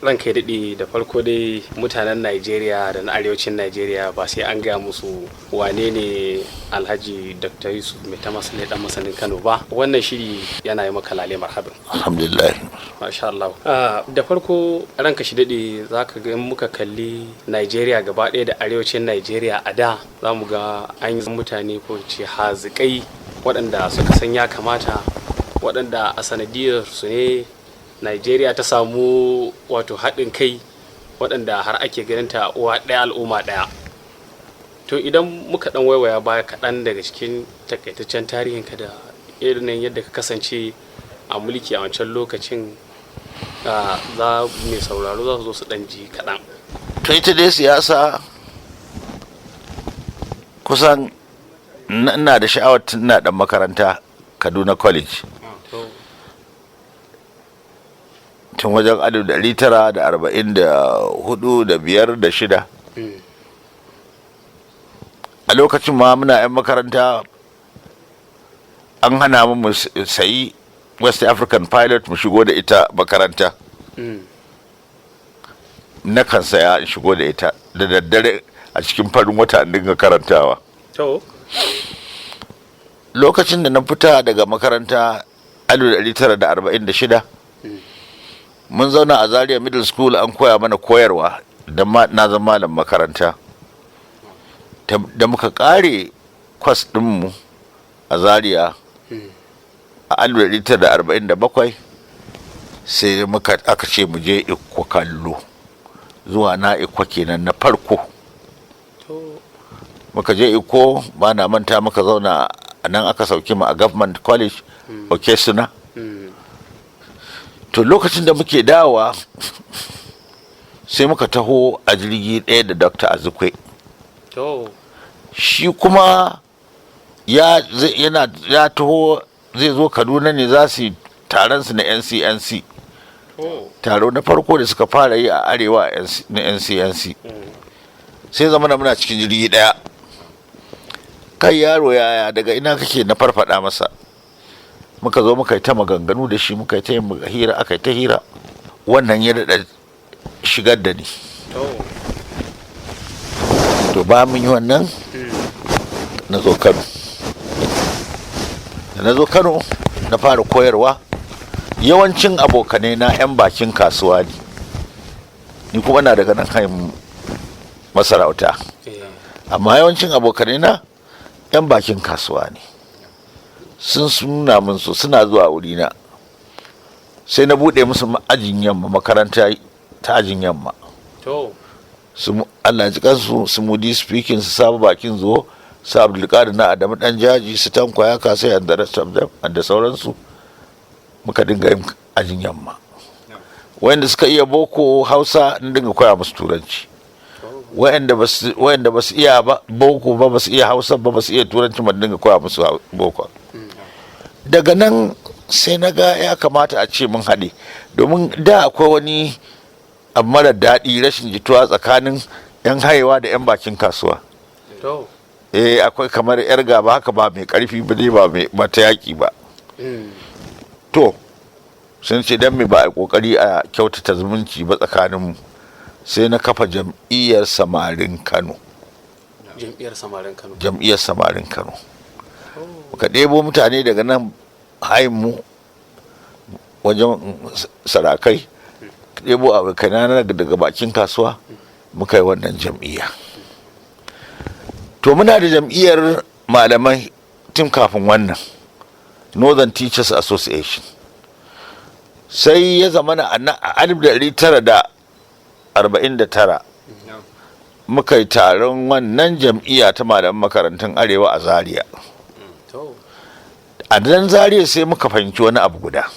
Ranka ya daɗe, da farko dai mutanen Najeriya da na arewacin Najeriya ba sai an gaya musu wane ne Alhaji Dr. Yusuf Maitama Sule Dan Masanin Kano ba. Wannan shiri yana yi maka lale marhabin. Alhamdulillah. Masha Allah. Da farko, ranka shi daɗe, za ka ga in muka kalli Najeriya gaba ɗaya da arewacin Najeriya a da, za mu ga an yi mutane ko ce hazikai waɗanda suka san ya kamata, waɗanda a sanadiyar su ne Najeriya ta samu wato haɗin kai, waɗanda har ake ganin ta uwa ɗaya al'umma ɗaya. To, idan muka ɗan waiwaya baya kaɗan daga cikin takaitaccen tarihinka da irin yadda ka kasance a mulki a wancan lokacin, za mai sauraro za su zo su ɗan ji kaɗan. To, ita dai siyasa kusan ina da sha'awar tun ina dan makaranta Kaduna College, tun wajen 1944 da biyar da shida. A lokacin ma muna 'yan makaranta an hana mu sayi West African Pilot mu shigo da ita makaranta. Na kan saya in shigo da ita da daddare a cikin farin wata in dinga karantawa. Lokacin da na fita daga makaranta 1946, mun zauna a Zaria Middle School, an koya mana koyarwa da na zama malam makaranta. Da muka kare kwas ɗinmu a Zaria a 1947, sai muka aka ce mu je Ikko kallo. Zuwa na Ikko kenan na farko. Muka je Ikko, ba na manta, muka zauna a nan, aka sauke mu a Government College Okesuna. To, lokacin da muke dawowa sai muka taho a jirgi ɗaya da Dr. Azikiwe. Shi kuma ya yana ya taho zai zo Kaduna ne, za su yi taron su na NCNC, taro na farko da suka fara yi a arewa na NCNC. Sai zama muna cikin jirgi ɗaya. "Kai yaro, yaya, daga ina kake?" Na farfada masa. Muka zo muka yi ta maganganu da shi, muka yi ta yin hira, aka yi ta hira. Wannan ya daɗa shigar da ni. To, ba mun yi wannan, na zo Kano. Da na zo Kano na fara koyarwa. Yawancin abokanai na 'yan bakin kasuwa ne, ni kuma na daga nan hayin masarauta. Amma yawancin abokanai na 'yan bakin kasuwa ne, sun suna mun so suna zuwa wurina. Sai na buɗe musu ajin yamma, makaranta ta ajin yamma. Su Allah ji kansu, su Mudi Speaking, su Sabo Bakin Zo, su Abdulkadir na Adamu Dan Jaji, su Tanko ya Kasa and the rest of them and da sauransu. Muka dinga yin ajin yamma. Wayanda suka iya boko Hausa, in dinga koya musu Turanci. Wayanda ba su iya ba boko ba, ba su iya Hausa ba, ba su iya Turanci ba, dinga koya musu boko. Daga nan sai na ga ya kamata a ce mun haɗe, domin da akwai wani abu mara daɗi, rashin jituwa tsakanin 'yan haiwa da 'yan bakin kasuwa. Eh, akwai kamar 'yar gaba haka, ba mai ƙarfi ba dai, ba mai ba ta yaƙi ba. To, sun ce dan me ba a kokari a kyautata zumunci ba tsakaninmu? Sai na kafa Jam'iyyar Samarin Kano. Jam'iyyar Samarin Kano. Jam'iyyar Samarin Kano. Muka ɗebo mutane daga nan mu wajen sarakai, ɗebo abokanai daga bakin kasuwa, muka yi wannan jam'iyya. To, muna da jam'iyyar malamai tun kafin wannan, Northern Teachers Association. Sai ya zama na a 1949 muka yi taron wannan jam'iyya ta malaman makarantun arewa a Zaria. A nan Zaria sai muka fahimci wani abu guda.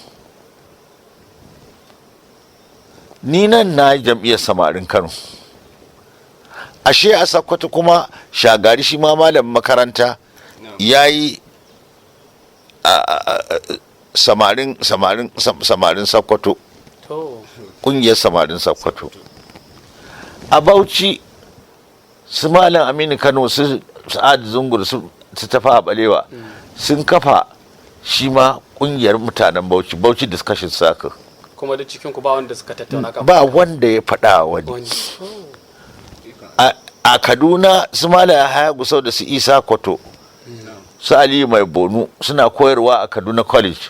Ni nan na yi Jam'iyyar Samarin Kano, ashe a Sakkwato kuma Shagari, shi ma malamin makaranta, ya yi samarin Sakkwato, kungiyar Samarin Sakkwato. A Bauchi su Malam Aminu Kano, su Sa'ad Zungur, su Tafawa Balewa sun kafa shi ma kungiyar mutanen Bauchi, Bauchi Discussion Circle. Kuma da cikin ku ba wanda suka tattauna kan Ba wanda ya faɗa wani. Wani. A Kaduna, su Malam Haya Gusau da su Isa Kwato, su Aliyu Mai Bonu suna koyarwa a Kaduna College,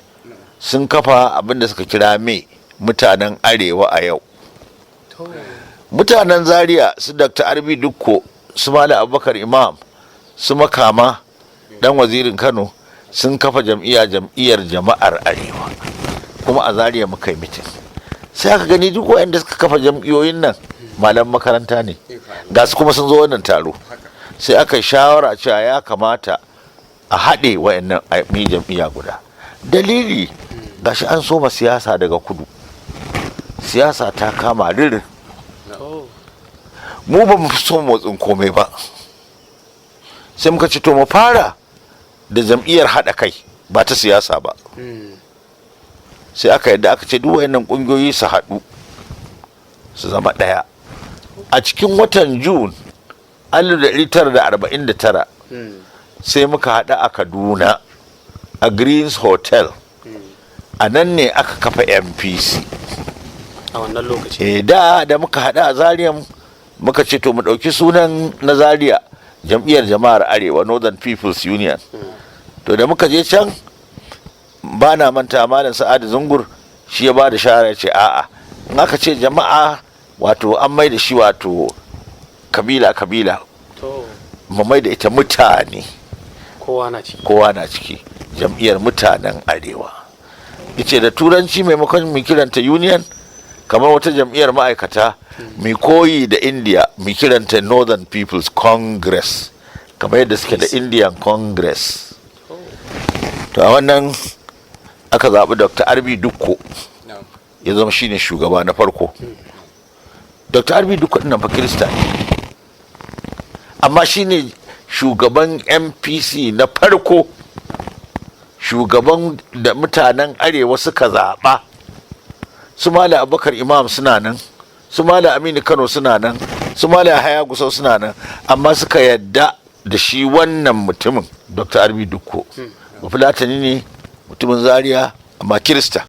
sun kafa abin da suka kira me Mutanen Arewa a Yau. Mutanen Zaria, su Dr. Arbi Dukko, su Malam Abubakar Imam, su Makama Dan Wazirin Kano, sun kafa jam'iyya, Jam'iyyar Jama'ar Arewa. Kuma a Zaria muka yi mitin. Sai aka gani duk waɗanda suka kafa jam'iyyoyin nan malam makaranta ne, ga su kuma sun zo wannan taro. Sai aka yi shawara cewa ya kamata a haɗe wayannan a yi jam'iyya guda. Dalili, gashi an soma siyasa daga kudu, siyasa ta kama ririn. Mu ba mu fi son motsin komai ba. Sai muka ce to, mu fara da jam'iyyar haɗa kai, ba ta siyasa ba. Sai aka yadda, aka ce duk wayannan ƙungiyoyi su haɗu su zama ɗaya. A cikin watan June 1949 sai muka haɗu a Kaduna, a Greens Hotel. A nan ne aka kafa NPC. A wannan lokaci? E, da muka haɗu a Zaria muka ce to, mu ɗauki sunan na Zaria, Jam'iyyar Jama'ar Arewa, Northern People's Union. To, da muka je can, ba na manta, Malam Sa'adu Zungur shi ya ba da shawara, ya ce a'a, in aka ce jama'a, wato an mai da shi wato kabila kabila. Mu mai da ita mutane. Kowa na ciki. Kowa na ciki, Jam'iyyar Mutanen Arewa. Ice da Turanci, maimakon mu kiranta union kamar wata jam'iyyar ma'aikata, mu koyi da India, mu kiranta Northern People's Congress, kamar yadda suke da Indian Congress. To, a wannan aka zaɓi Dr. Arbi Dukko ya zama shine shugaba na farko. Dr. Arbi Dukko ɗin nan fa Kirista ne, amma shine shugaban NPC na farko, shugaban da mutanen Arewa suka zaɓa. Su Malam Abubakar Imam suna nan, su Malam Aminu Kano suna nan, su Malam Haya Gusau suna nan, amma suka yadda da shi wannan mutumin, Dr. Arbi Dukko. Bafulatani ne, mutumin Zaria, amma Kirista.